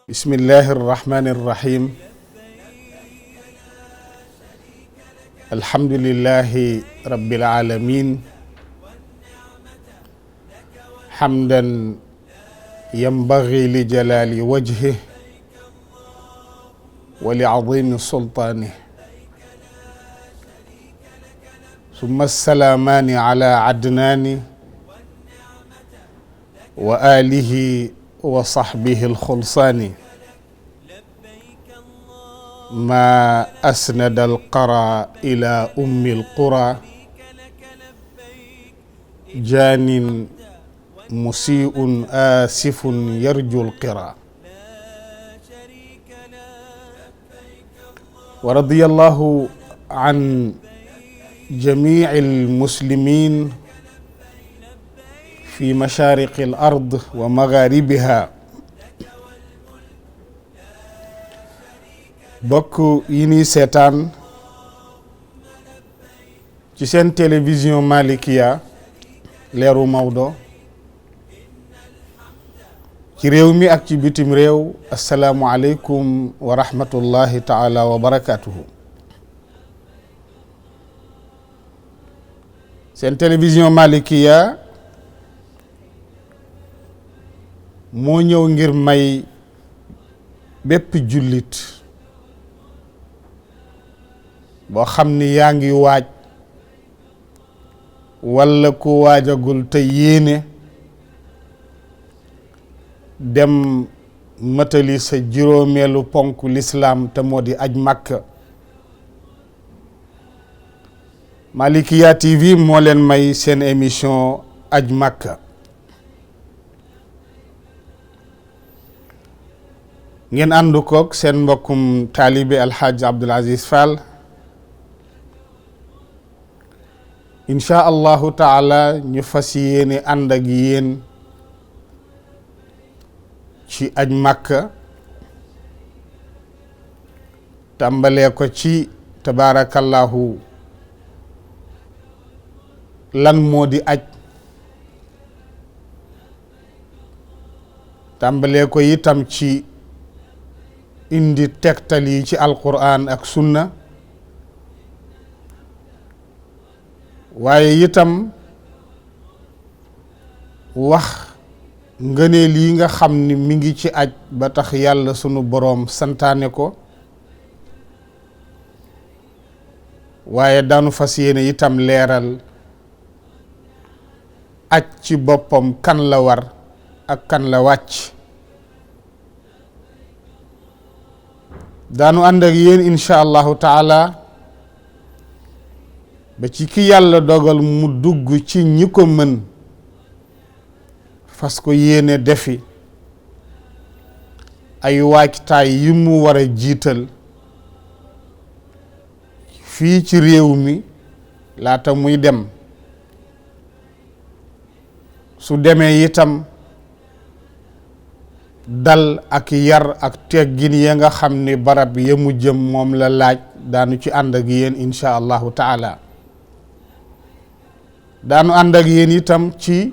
bismillahi irrahmani irrahim alhamdulillahi rabbil alamin hamdan yanbaghi li jalali wajhih wa li azimi sultanih summa assalaamani ala adnani wa alihi wa sahbihi alxulsaani ma asnada alqara ila ummi alqura jaanin musii'un aasifun yarju alqira wa radiyallahu an jamiici almuslimin fi mashaariqi al ard wa magharibiha. bokk yi ñuy seetaan ci seen télévision Malikia leeru Maodo ci réew mi ak ci bitim réew, asalaamu aleykum wa rahmatullahi taala wa barakatuhu. seen télévision Malikia moo ñëw ngir may bépp jullit boo xam ni yaa ngi waaj walla ku waajagul te yéene dem matali sa juróomeelu ponk lislaam te moo di aj Makka. Malikia TV moo leen may seen émission aj Makka. ngeen ànd koog seen mbokkum taalibe alxaaj Abdul Aziz Fall. incha allahu taala ñu fas yéene ànd ak yéen ci aj Makka, tàmbalee ko ci tabaarakallahu lan moo di aj, tàmbalee ko itam ci indi tegtal yi ci alquran ak sunna, waaye itam wax ngëneel yi nga xam ni mi ngi ci aj ba tax yàlla sunu boroom santaane ko, waaye daanu fas yéene itam leeral aj ci boppam kan la war ak kan la wàcc. daanu ànd ak yéen incha allahu taala ba ci ki yàlla dogal mu dugg ci ñi ko mën, fas ko yéene defi ay waajtaay yi mu war a jiital fii ci réew mi laata muy dem. su demee itam dal ak yar ak teggin ya nga xam ni barab ya mu jëm moom la laaj, daanu ci ànd ak yéen incha allahu taala. daanu ànd ak yéen itam ci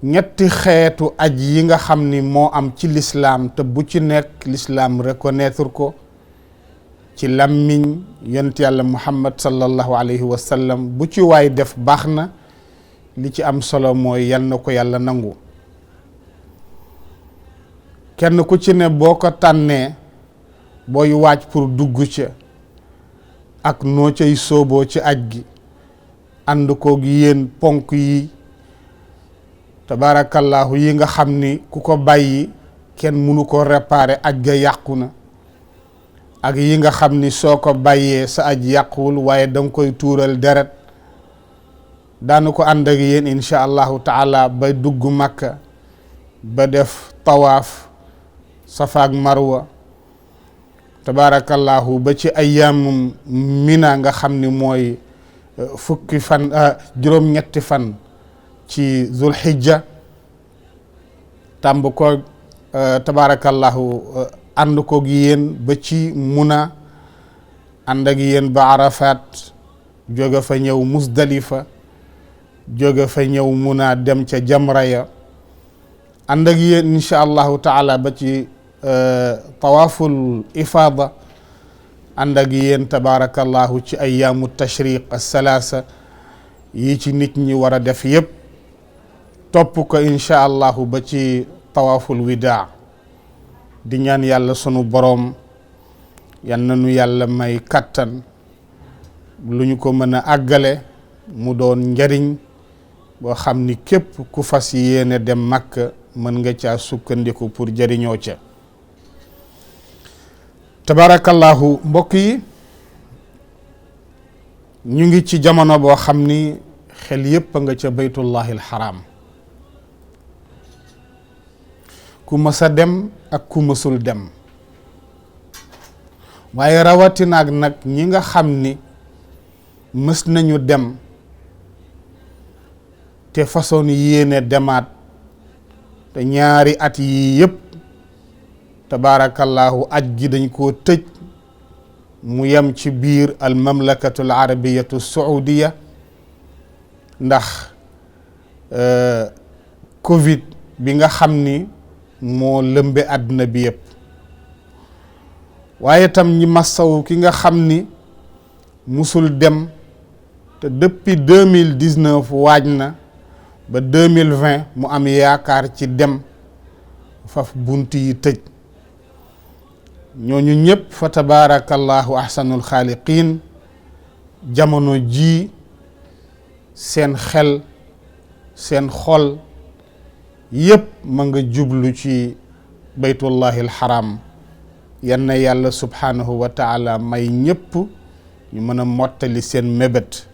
ñetti xeetu aj yi nga xam ni moo am ci lislaam te bu ci nekk lislaam reconnaître ko ci làmmiñ yonent yàlla muhammad sallallahu alayhi wa sallam. bu ci waay def baax na, li ci am solo mooy yal na ko yàlla nangu. kenn ku ci ne boo ko tànnee booy waaj pour dugg ca ak noo cay sooboo ci aj gi, ànd koog yéen ponk yi tabaarakallahu yi nga xam ni ku ko bàyyi kenn mënu ko réparer, aj ga yàqu na, ak yi nga xam ni soo ko bàyyee sa aj yàquwul waaye danga koy tuural deret. daanu ko ànd ak yéen incha allahu taala ba dugg Makka, ba def tawaaf Safa ak Marwa tabaarakallahu ba ci ayyaamum Mina nga xam ni mooy fukki fan juróom-ñetti fan ci Zulhijja. tàmb ko tabaarakallahu ànd koog yéen ba ci Muna, ànd ak yéen ba Arafat, jóge fa ñëw Musdalifa, jóge fa ñëw Muna dem ca jamra ya, ànd ak yéen incha allahu taala ba ci tawaaful ifaada ànd ak yéen tabaarakallahu ci ayyaamu tashriq as-salaasa yi ci nit ñi war a def yépp topp ko incha allahu ba ci tawaaful widaa di ñaan yàlla sunu boroom yal na nu yàlla may kattan lu ñu ko mën a àggale mu doon njariñ boo xam ni képp ku fas yéene dem Makka mën nga caa sukkandiku pour jariñoo ca tabarakallahu mbokk yi ñu ngi ci jamono boo xam ni xel yépp a nga ca baytullahi alxaram ku mës a dem ak ku mësul dem waaye rawatinaak nag ñi nga xam ni mës nañu dem te façon yéene demaat te ñaari at yi yépp tabarakallahu aj gi dañ koo tëj mu yem ci biir al mamlakatu al arabiyatu saudiya ndax covid bi nga xam ni moo lëmbe àdduna bi yépp waaye tam ñi massawu ki nga xam ni musul dem te depuis 2019 waaj na ba 2020 mu am yaakaar ci dem faf bunt yi tëj ñooñu ñëpp fa tabaarakallahu ahsanul xaaliqiin jamono ji seen xel seen xol yépp ma nga jublu ci baytullahi alxaram yan na yàlla subhaanahu wa taala may ñëpp ñu mën a mottali seen mébét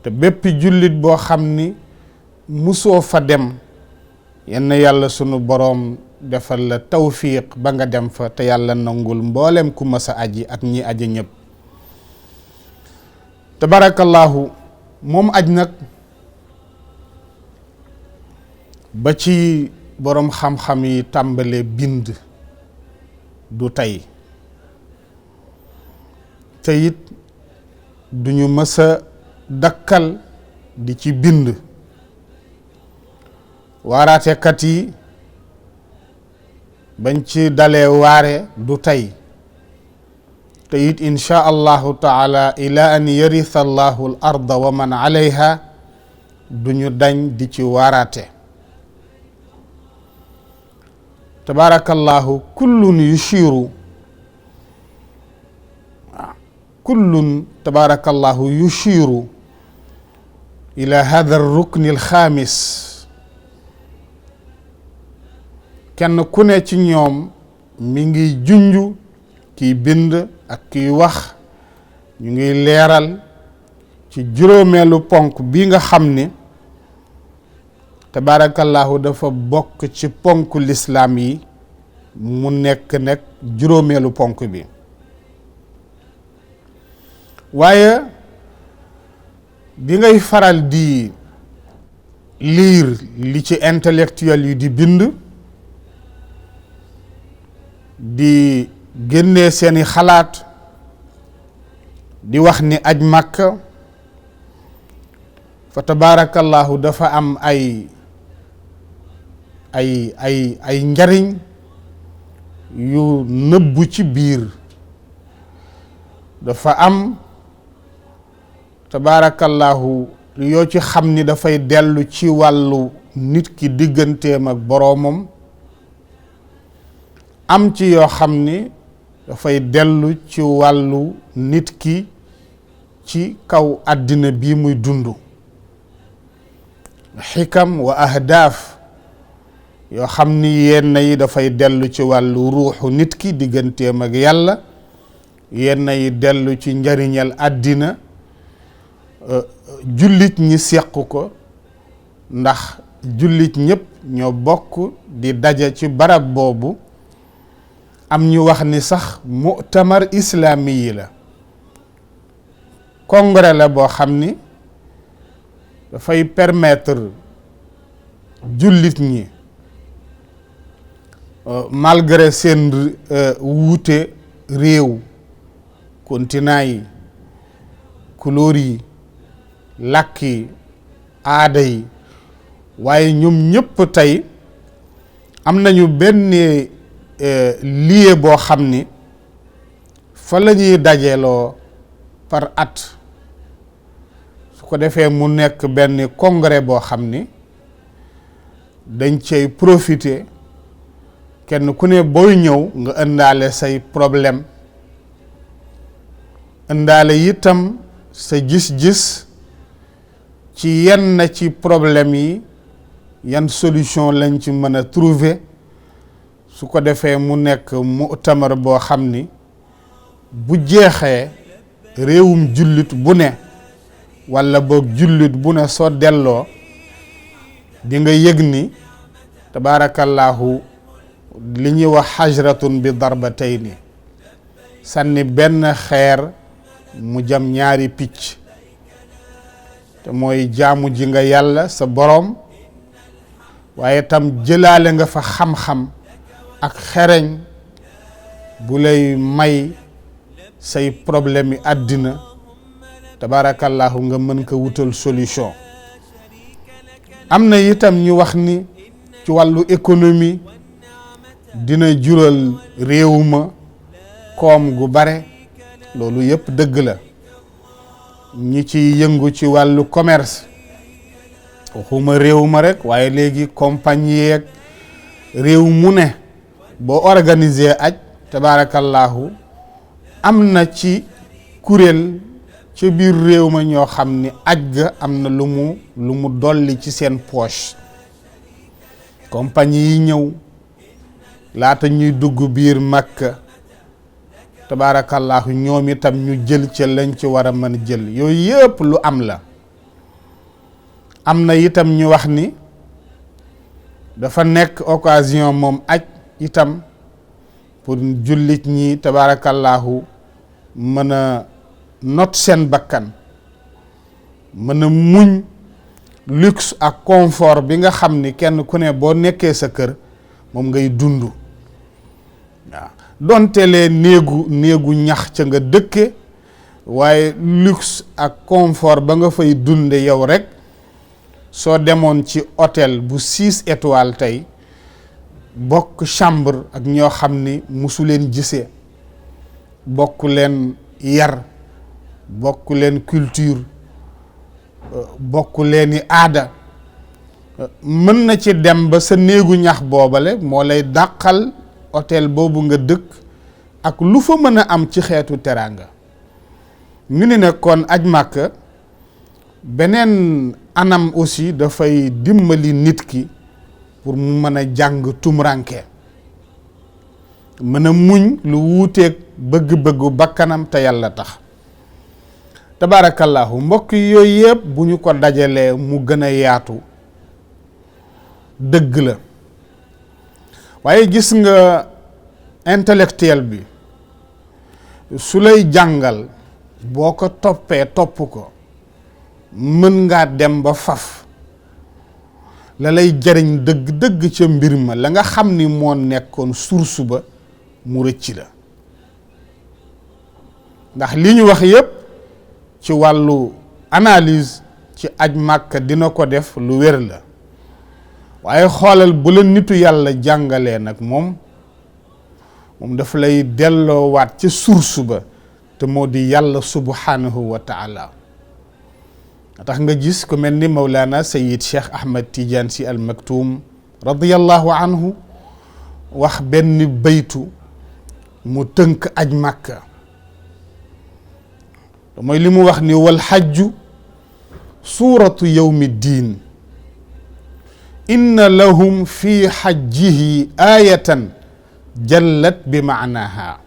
te bépp jullit boo xam ni musoo fa dem yan na yàlla sunu boroom defal la tawfiq ba nga dem fa te yàlla nangul mboolem ku mës a aji ak ñi aji ñëpp tabarakallahu moom aj nag ba ci boroom xam-xam yi tàmbale bind du tey te it duñu mës a dakkal di ci bind waaraatekat yi bañ ci dalee waare du tey te it insha allahu taala ila an yaritha allahu al arda wa man alayha duñu dañ di ci waaraate tabarakallahu kullun yushiru kullun tabarakallahu yushiru ila hadha ar-rukn al-khamis kenn ku ne ci ñoom mi ngi junju kiy bind ak kiy wax ñu ngi leeral ci juróomeelu ponk bi nga xam ni tabarakallahu dafa bokk ci ponk lislaam yi mu nekk juróomeelu ponk bi waaye bi ngay faral di lire li ci intellectuel yi di bind di génnee seeni xalaat di wax ni aj Makka fa tabarakallahu dafa am ay njariñ yu nëbbu ci biir dafa am tabarakallahu yoo ci xam ni dafay dellu ci wàllu nit ki digganteem ak boroomam am ci yoo xam ni dafay dellu ci wàllu nit ki ci kaw àddina bi muy dund xikam wa ahdaaf yoo xam ni yenn yi dafay dellu ci wàllu ruuxu nit ki digganteem ak yàlla yenn yi dellu ci njariñal àddina jullit ñi seq ko ndax jullit ñépp ñoo bokk di daje ci barab boobu am ñu wax ni sax mu'tamar islaami yi la congrès la boo xam ni dafay permettre jullit ñi malgré seen wuute réew continent yi couleur yi làkk yi aada yi waaye ñoom ñëpp tey am nañu benn lieu boo xam ni fa la ñuy dajeeloo par at su ko defee mu nekk benn congrès boo xam ni dañ cay profiter kenn ku ne booy ñëw nga ëndaale say problème ëndaale itam sa gis-gis ci yenn ci problème yi yan solution lañ ci mën a trouver su ko defee mu nekk mu'tamar boo xam ni bu jeexee réewum jullit bu ne walla boog jullit bu ne soo delloo di nga yëg ni tabaarakallaahu li ñuy wax xajratun bi darbatayni sànni benn xeer mu jam ñaari picc te mooy jaamu ji nga yàlla sa boroom waaye tam jëlaale nga fa xam-xam ak xereñ bu lay may say problème yi àddina tabaarakallaahu nga mën ko wutal solution. am na itam ñu wax ni ci wàllu économie dina jural réew ma koom gu bare loolu yëpp dëgg la ñi ci yëngu ci wàllu commerce waxuma réew ma rek waaye léegi compagnie yeeg réew mu ne boo organiser aj tabaarakallaahu am na ci kuréel ci biir réew ma ñoo xam ni aj ga am na lu mu dolli ci seen poche compagnie yi ñëw laata ñuy dugg biir Makka tabaarakallaahu ñoom itam ñu jël ca lañ ci war a mën jël yooyu yëpp lu am la. am na itam ñu wax ni dafa nekk occasion moom aj itam pour jullit ñi tabaarakallaahu mën a not seen bakkan mën a muñ luxe ak confort bi nga xam ni kenn ku ne boo nekkee sa kër moom ngay dund waaw donte lee néegu ñax ca nga dëkke waaye luxe ak confort ba nga fay dunde yow rek soo demoon ci hôtel bu 6 étoiles tey bokk chambre ak ñoo xam ni musu leen gisee bokk leen yar bokk leen culture bokk leen i aada mën na ci dem ba sa néegu ñax boobale moo lay dàqal hôtel boobu nga dëkk ak lu fa mën a am ci xeetu teraanga ñu ni ne kon aj Màkka beneen anam aussi dafay dimbali nit ki pour mu mën a jàng tumranke mën a muñ lu wuuteeg bëgg-bëggu bakkanam te yàlla tax tabaarakallaahu mbokk yooyu yëpp bu ñu ko dajalee mu gën a yaatu dëgg la waaye gis nga intellectuel bi su lay jàngal boo ko toppee topp ko mën ngaa dem ba faf la lay jariñ dëgg-dëgg ca mbir ma la nga xam ni moo nekkoon source ba mu rëcc la ndax li ñu wax yépp ci wàllu analyse ci aj Màkka dina ko def lu wér la waaye xoolal bu la nitu yàlla jàngalee nag moom daf lay delloowaat ca source ba te moo di yàlla subhanahu wa taala tax nga gis ku mel ni Mawlana Sayyid Cheikh Ahmed Tidiane Sy Al Maktoum radiyallahu anhu wax benn baytu mu tënk aj Màkka mooy li mu wax ni wal xajju suuratu yawmi diin inna lahum fi xajjihi aayatan jallat bi maanaha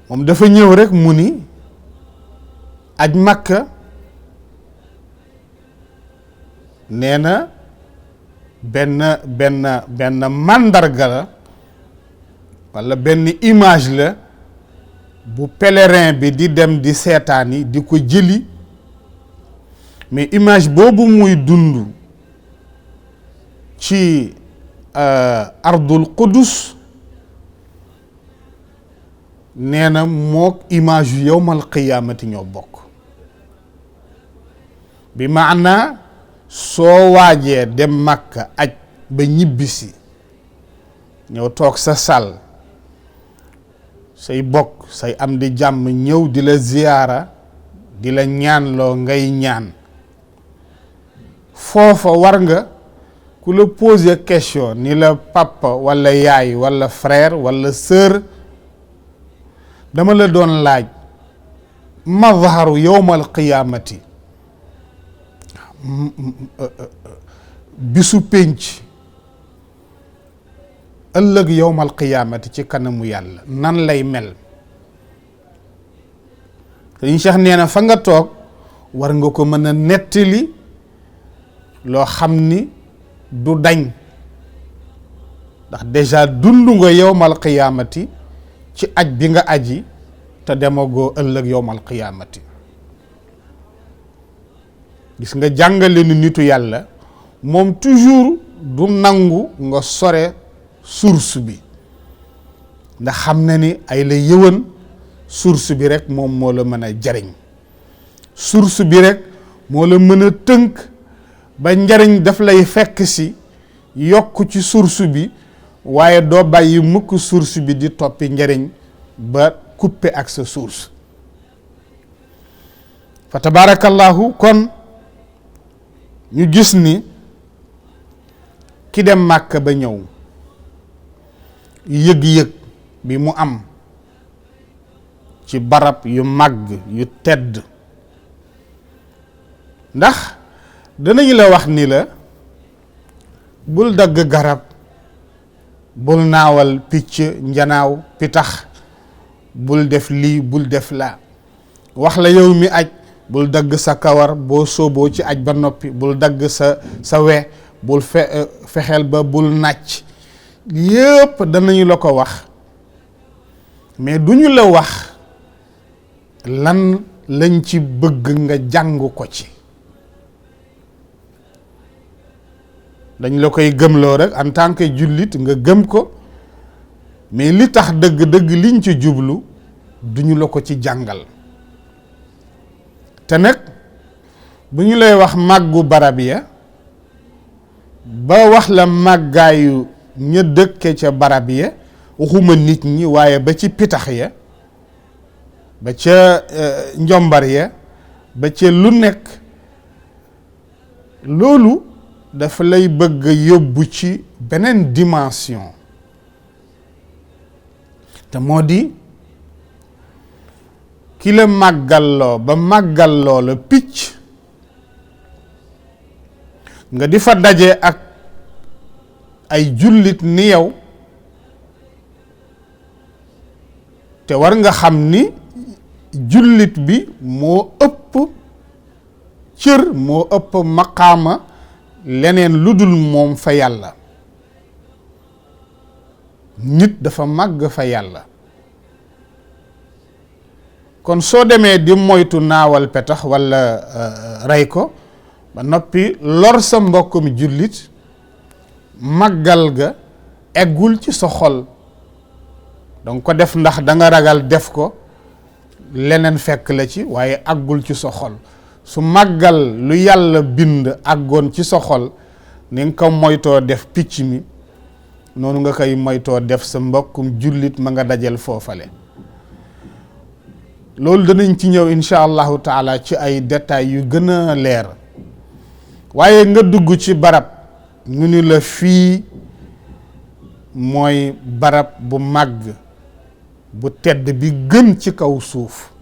moom dafa ñëw rek mu ni aj Màkka nee na benn màndarga la walla benn image la bu pèlerin bi di dem di seetaani di ko jëli mais image boobu muy dund ci ardul qudus nee na mook image yu yowmal qiyaamati ñoo bokk bi maana soo waajee dem Makka aj ba ñibbisi ñëw toog sa sal say bokk say am di jàmm ñëw di la ziyaara di la ñaanloo ngay ñaan foofa war nga ku la poser question ni la papa walla yaay walla frère walla sœur dama la doon laaj mazharu yowmal qiyaamati bisu pénc ëllëg yowmal qiyaamati ci kanamu yàlla nan lay mel Sëriñ Cheikh nee na fa nga toog war nga ko mën a nettali loo xam ni du dañ ndax déjà dund nga yowmal qiyaamati ci aj bi nga aji te demagoo ëllëg yowmal qiyaamati gis nga jàngale ni nitu yàlla moom toujours du nangu nga sore source bi ndax xam na ni ay la yëwan source bi rek moom moo la mën a jariñ source bi rek moo la mën a tënk ba njariñ daf lay fekk si yokk ci source bi waaye doo bàyyi mukk source bi di toppi njariñ ba coupé ak sa source fa tabarakallahu kon ñu gis ni ki dem Màkka ba ñëw yëg-yëg bi mu am ci barab yu màgg yu tedd ndax danañu la wax ni la bul dagg garab bul naawal picc njanaaw pitax bul def lii bul def laa wax la yow mi aj bul dagg sa kawar boo sooboo ci aj ba noppi bul dagg sa we bul fexeel ba bul nàcc yépp danañu la ko wax mais duñu la wax lan lañ ci bëgg nga jàng ko ci dañ la koy gëmloo rek en tant que jullit nga gëm ko mais li tax dëgg-dëgg liñ ci jublu duñu la ko ci jàngal te nag bu ñu lay wax màggu barab ya ba wax la màggaayu ña dëkke ca barab ya waxuma nit ñi waaye ba ci pitax ya ba ca njombar ya ba ca lu nekk loolu dafa lay bëgg yóbbu ci beneen dimension te moo di ki la màggalloo ba màggalloo la picc nga di fa daje ak ay jullit ni yow te war nga xam ni jullit bi moo ëpp cër moo ëpp maqaama leneen lu dul moom fa yàlla nit dafa màgg fa yàlla kon soo demee di moytu naawal petax walla rey ko ba noppi lor sa mbokkum jullit màggal ga eggul ci sa xol danga ko def ndax danga ragal def ko leneen fekk la ci waaye àggul ci sa xol su màggal lu yàlla bind àggoon ci sa xol ni nga ko moytoo def picc mi noonu nga koy moytoo def sa mbokkum jullit ma nga dajal foofale loolu danañ ci ñëw insha allahu taala ci ay détails yu gën a leer waaye nga dugg ci barab ñu ni la fii mooy barab bu màgg bu tedd bi gën ci kaw suuf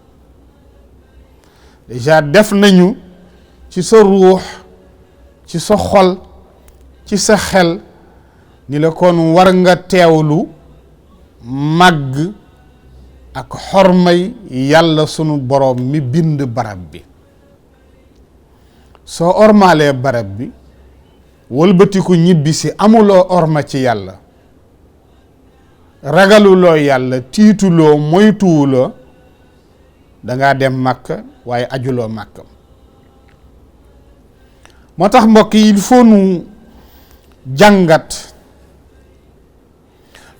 déjà def nañu ci sa ruux ci sa xol ci sa xel ni la kon war nga teewlu màgg ak xormay yàlla sunu boroom mi bind barab bi soo ormaalee barab bi wëlbatiku ñibbisi amuloo orma ci yàlla ragaluloo yàlla tiituloo moytuwuloo dangaa dem Makka waaye ajuloo Makka moo tax mbokk yi il faut nu jàngat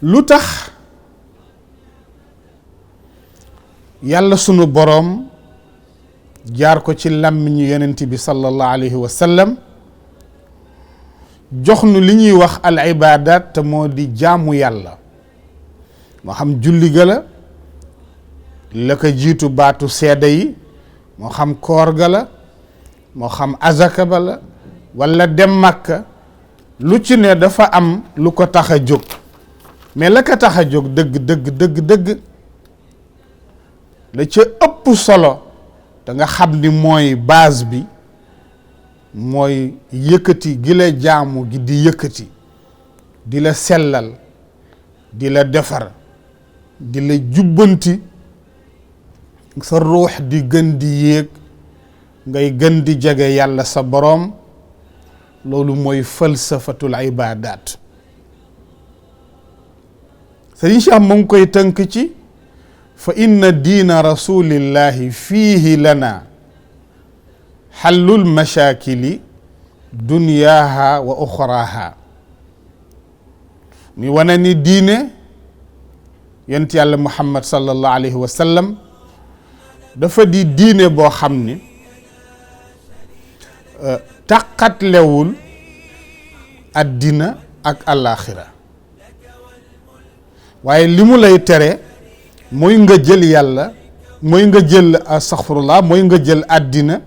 lu tax yàlla sunu boroom jaar ko ci làmmiñu yonent bi sallallahu alayhi wa sallam jox nu li ñuy wax al ibadat te moo di jaamu yàlla moo xam julli ga la ko jiitu baatu seede yi moo xam koor ga la moo xam azaka ba la wala dem Makka lu ci ne dafa am lu ko tax a jóg mais la ko tax a jóg dëgg la ca ëpp solo da nga xam ni mooy base bi mooy yëkkati gi la jaamu gi di yëkkati di la sellal di la defar di la jubbanti sa ruux di gën di yéeg ngay gën di jege yàlla sa boroom loolu mooy falsafatul ibadat Sëriñ Cheikh mu ngi koy tënk ci fa inna diina rasulillahi fiihi lana xallul mashakili dunyaha wa uxraha mi wane ni diine yonent yàlla Muhammad sallallahu alayhi wa sallam dafa di diine boo xam ni taqatlewul addina ak alaxira waaye li mu lay tere mooy nga jël yàlla mooy nga jël astaghfirullah mooy nga jël addina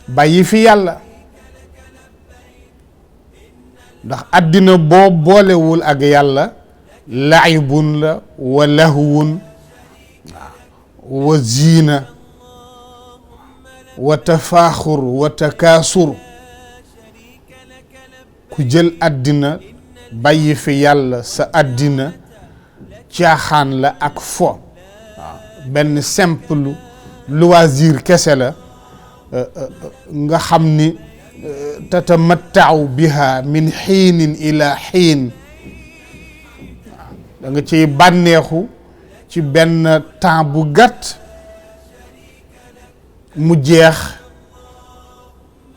bàyyi fi yàlla ndax addina boo boolewul ak yàlla laibun la wa lahwun wa ziina wa tafaaxur wa takaasur ku jël addina bàyyi fi yàlla sa addina caaxaan la ak fo waaw benn simple loisir kese la nga xam ni tatamattau biha min xiinin ila xiin da nga ciy bànneexu ci benn temps bu gàtt mu jeex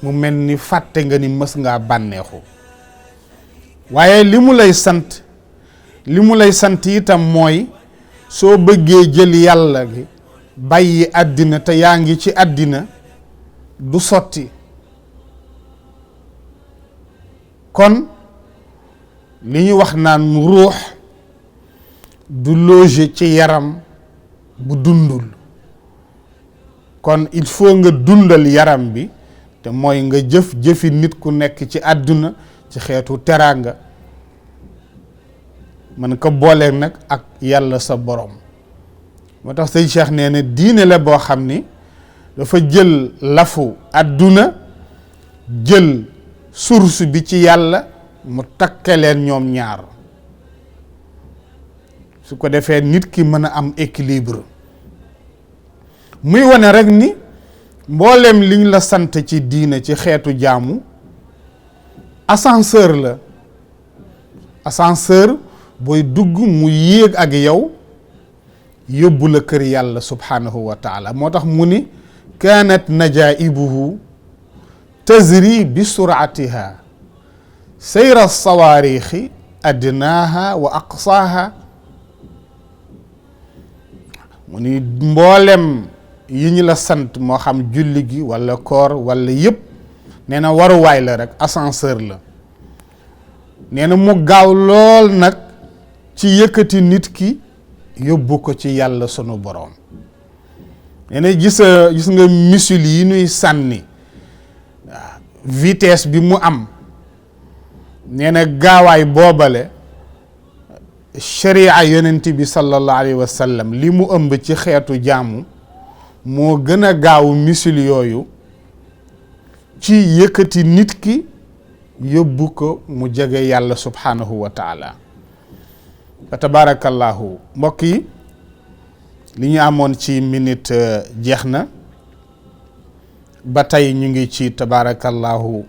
mu mel ni fàtte nga ni mës ngaa bànneexu waaye li mu lay sant itam mooy soo bëggee jël yàlla gi bàyyi àddina te yaa ngi ci àddina du sotti kon li ñu wax naan ruux du loger ci yaram bu dundul kon il faut nga dundal yaram bi te mooy nga jëfi nit ku nekk ci àdduna ci xeetu teraanga mën ko boolee nag ak yàlla sa borom moo tax sëñ Cheikh nee na diine la boo xam ni dafa jël lafu àdduna jël source bi ci yàlla mu takke leen ñoom ñaar su ko defee nit ki mën a am équilibre muy wane rek ni mboolem liñ la sant ci diine ci xeetu jaamu ascenseur la ascenseur booy dugg mu yéeg ak yow yóbbu la kër yàlla subhanahu wa taala moo tax mu ni kaanat najaibuhu tazri bi suratiha sayra sawaarixi adnaaha wa aqsaaha mu ni mboolem yi ñu la sant moo xam julli gi wala koor wala yëpp nee na waruwaay la rek ascenseur la nee na mu gaaw lool nag ci yëkkati nit ki yóbbu ko ci yàlla sunu boroom nee na gis nga missile yi nuy sànni vitesse bi mu am nee na gaawaay boobale sharia yonent bi sallallahu alayhi wa sallam li mu ëmb ci xeetu jaamu moo gën a gaaw missile yooyu ci yëkkati nit ki yóbbu ko mu jege yàlla subhanahu wa taala fa tabarakallahu mbokk yi li ñu amoon ci minute jeex na ba tey ñu ngi ci tabarakallahu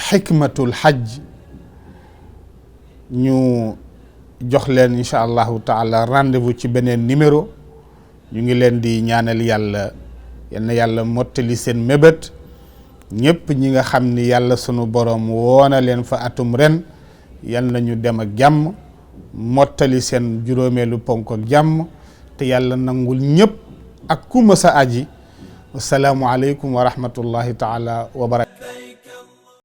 xikmatul xaj ñu jox leen incha allahu taala rendez-vous ci beneen numéro ñu ngi leen di ñaanal yàlla yal na yàlla mottali seen mébét ñëpp ñi nga xam ni yàlla sunu borom woona leen fa atum ren yal na ñu dem ak jàmm mottali seen juróomeelu ponk ak jàmm te yàlla nangul ñëpp ak ku mësa aji wasalaamu aleykum wa rahmatullahi taala wa barakatuh